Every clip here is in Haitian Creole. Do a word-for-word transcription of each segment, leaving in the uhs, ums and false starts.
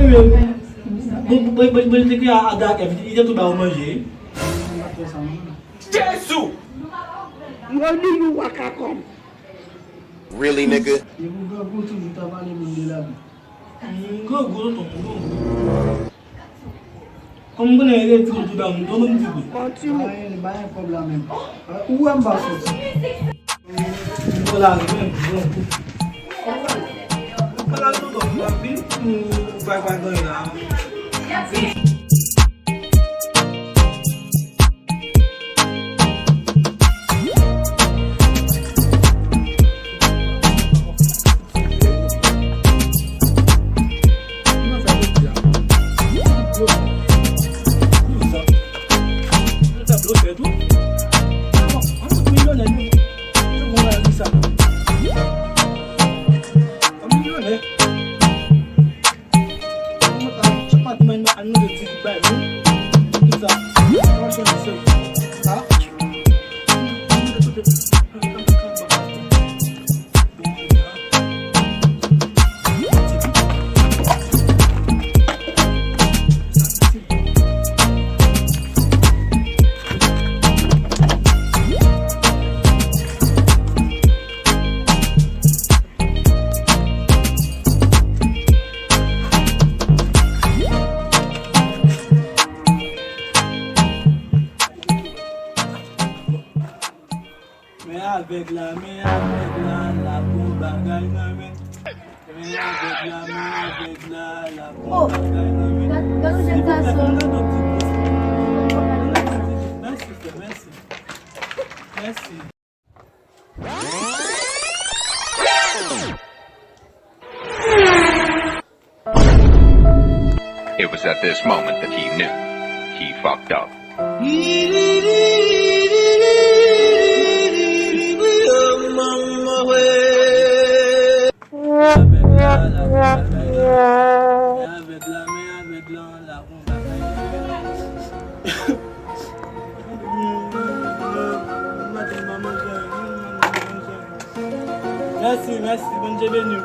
Bon, bon, bon, bon, li te kriye a, a Dark F, li te tou ba ou manje. Jezi! Money you waka come. Really, nigga? Depi w grangou toujou ta pale moun de lavi. M grangou, tonton, m grangou. Kòm m konnen e ti moun ki ba m, tonton m ti gou. Yon ti moun. Li ba yon kòb la menm. Ou wè m pa soti. M pa lage menm, m grangou. M pa lage tonton, m ap vin, m bay bay ganyan la. Men avèg la, men avèg la, la gon bagay nan men. Men avèg la, men avèg la, la gon bagay nan men. Silvouplè, fè m gade yon ti bous. Mèsi, frè, mèsi. Mèsi. It was at this moment that he knew. He fucked up. Mèsi, mèsi, Bondye beni w.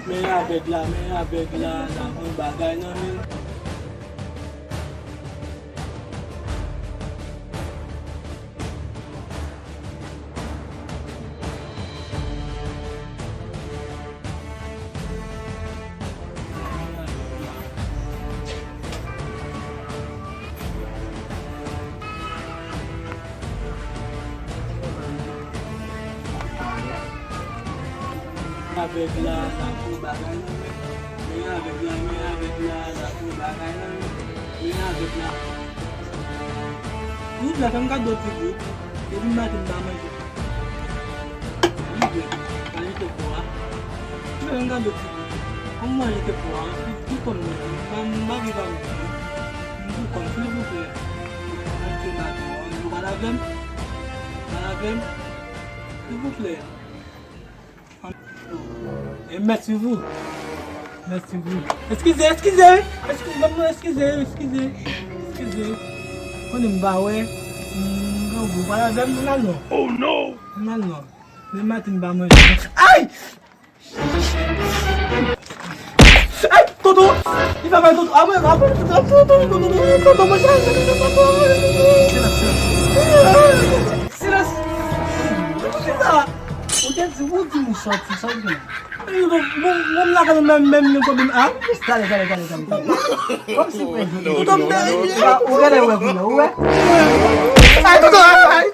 Men avèg la, men avèg la, la gon bagay nan men. Avèg la, la gon bagay nan men. Men avèg la, men avèg la, la gon bagay nan men. Men avèg la. Silvouplè, fè m gade yon ti gout. Depi maten m pa manje. Silvouplè, pa jete fò a. Silvouplè, fè m gade yon ti gout. An mwen jete fò a, pou kòm mwen, m pa, m pa viv avèk mwen. M pou kòm, silvouplè. Mwen se maten, ou pa lave m? Pa lave m? Silvouplè. E mèsi vou. Mèsi vou. Eskize, eskize. Eskize, mwen eskize, eskize. Eskize. Konnen m pa wè. M grangou, pa lave m, m al non. Oh no! M al non. Depi maten m pa manje. Ay! Ay, tonton! Li fè mal, tonton. Ah, mwen, ah, mwen, tonton, tonton, tonton, tonton, mwen, tonton, tonton. Silans, silans. Silans. Tonton, ki sa? Ou te di, ou di nou sòti, sòti. Bon, bon, bon, la, kan menm, menm, menm pwoblèm, ah? Gade, gade, gade, gade, gade. Kòmsi, tonton, ou genlè wè kounye a, ou wè? Ay, tonton, ay, ay.